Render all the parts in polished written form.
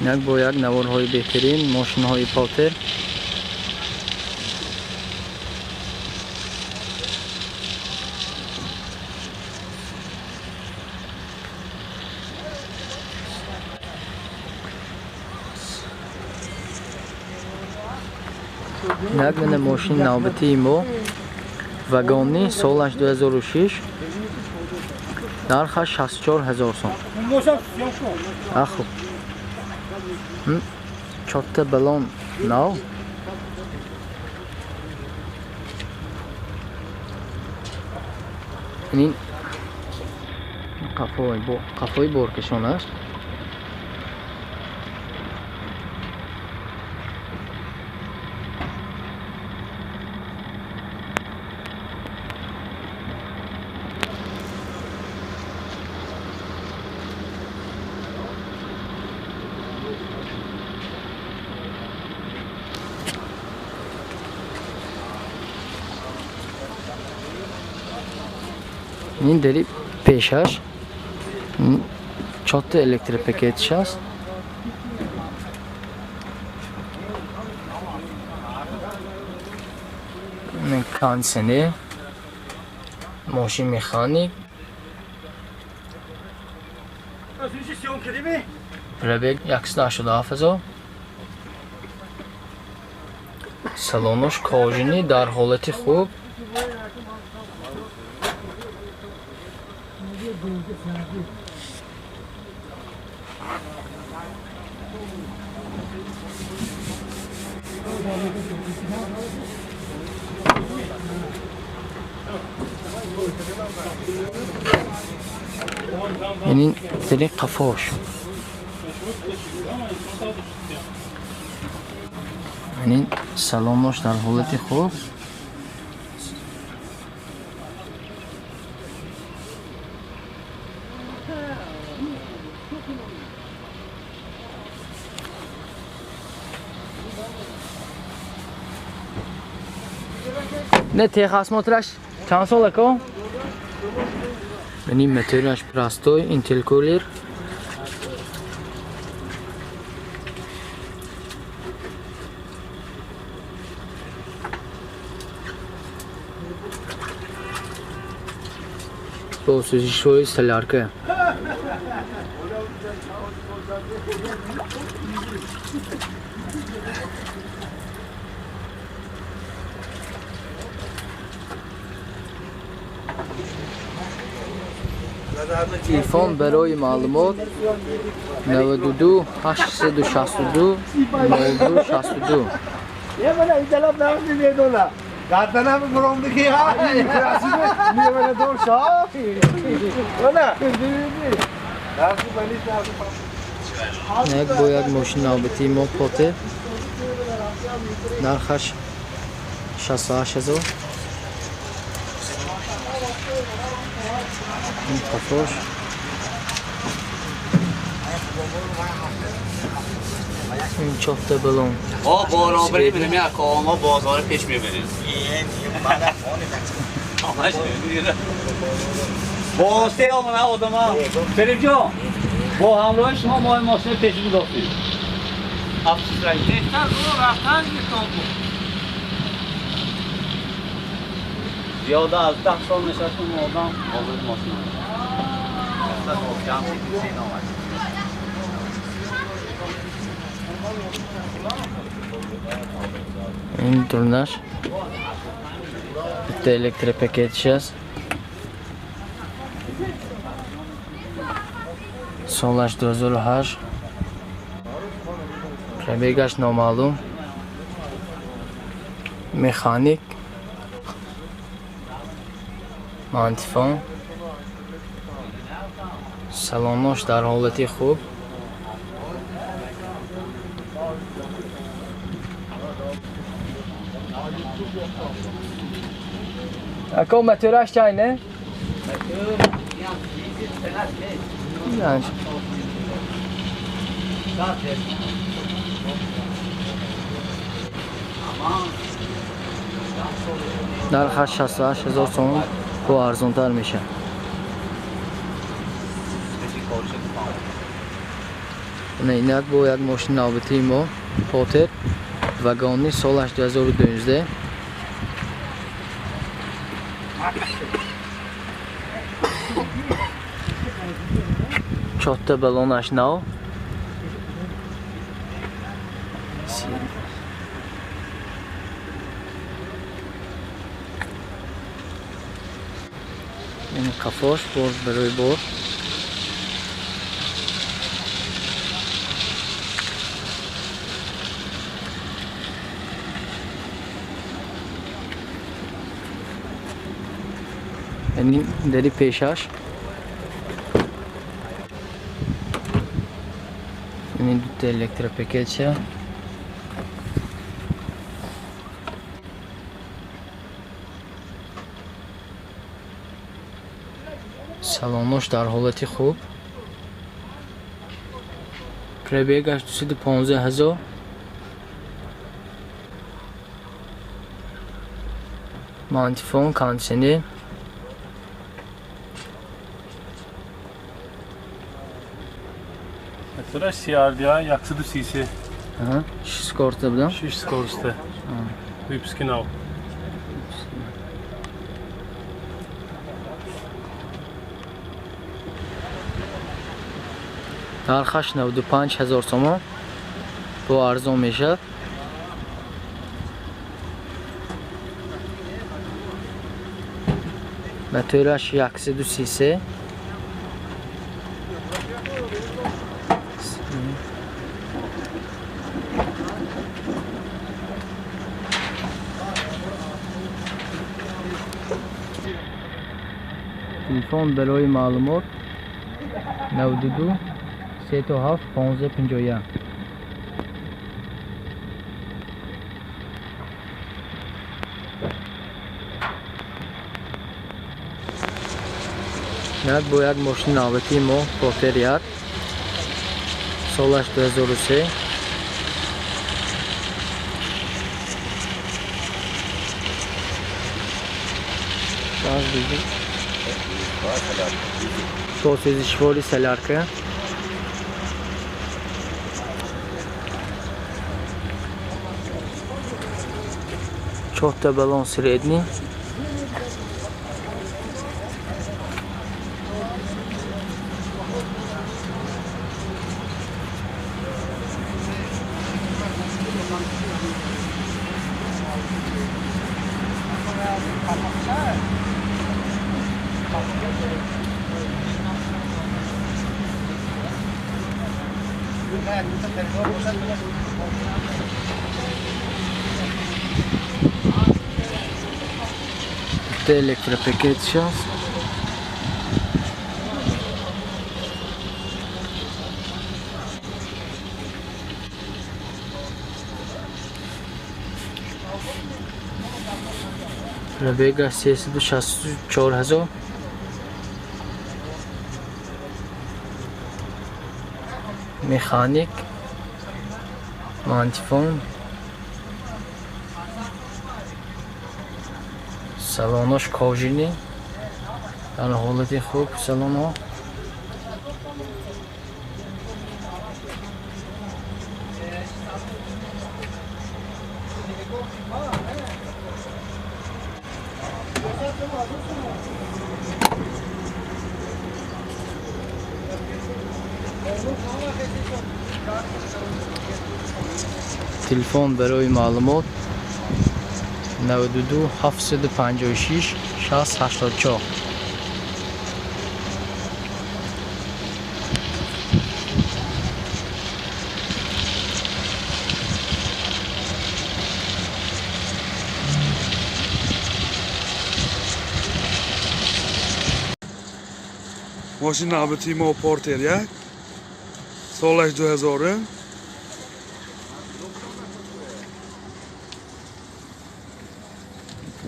Инак бо як наворҳои беҳтарин мошинҳои Потер. Инак мана мошини навбатии мо вагонӣ, солаш 2006, нархаш 64 ҳазор сом. Аху чорта баллон нав. Ин қафои боркашон аст. Ин дери пешаш чорта электропакетш аст. Кондиционер, мошин механик, пробег 187 ҳазор. Салонош кожинӣ дар ҳолати хуб. Ин дери қафош. Ин салонош дар ҳолати хуб. Не техосмотраш чанд сол ако? Ин мотораш простой, интеркулер. Бо сӯзишҳои солярка. Телефон барои маълумот 92 862 02 62. Як бо як мошини навбатии мо Потер, нархаш 68 ҳазор. Ин қафош. Ин чорта баллон. О, баробари мебинем, як мо бозор пеш мебарем. Бо се омана одама. Фарид ҷон, бо ҳамроҳи шумо мо ин мошина пеш гузоштем. Афсӯс раис. Беҳтар рафтан гирифтон буд. Зиёда аз 10 сол нишастем одам озод мошина. Ин дурнаш bitta электропакетш аст. Солаш 2008, пробегаш номаълум, механик, мантифон, салонош дар ҳолати хуб. Ако мотораш чай не? Нархаш 68 ҳазор сомон, бо арзонтар мешавад. Инак бо як мошини навбатии мо Потер вагони солаш 2012. Чотта балонаш нав. Ин қафош бор барои бор. Ин дари пешаш. Ин дута электропакетча. Салонош дар ҳолати хуб. Пробегаш 215 ҳазор. Мантифон, кондиционер. Мотора CRDI 133. Ага, 6 скорости будам? 6 скорости. Выпуски нав. Нархаш 95 ҳазор сомон. Бо арзон мешавад. Мотораш 133. Телефон барои маълумот 92 37 15 51. Инак бо як мошини навбатии мо Потер 1 солаш 2003. То сӯзишвори солярка. Чорта баллон средний. Электропакет сейчас. Пробега 364 ҳазор. Механик, мантифон, салонош кожини, дар ҳолати хуб салонҳо. Телефон барои маълумот 92 756 60 84. Мошини навбатии мо Портер 1 солаш 2000.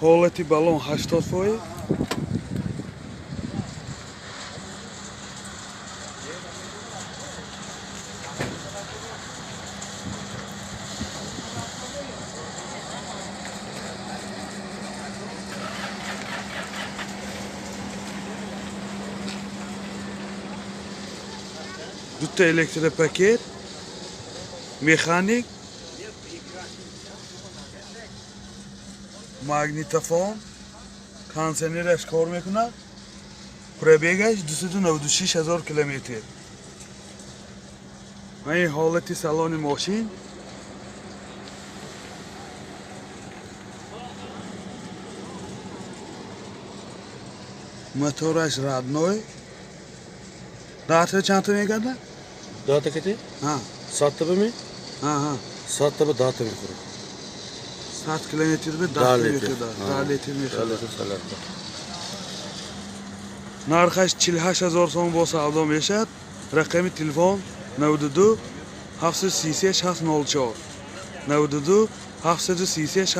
Ҳолати баллон 80%. Дута электропакет. Механик, магнитофон, кондиционераш кор мекунад. Пробегаш 296 ҳазор километр. Ва ин ҳолати салони мошин. Мотораш родной. Дата чанд мегардад? Дата кати? Ҳа. Садта ба ми? Ҳа, ҳа. Садта ба дата мехӯрад. 100 километр ба 10 мехӯрад. 10 литр мехӯрад. 10 литр солярка. Нархаш 48 ҳазор сом бо савдо мешавад. Рақами телефон 92 733 604, 92 733.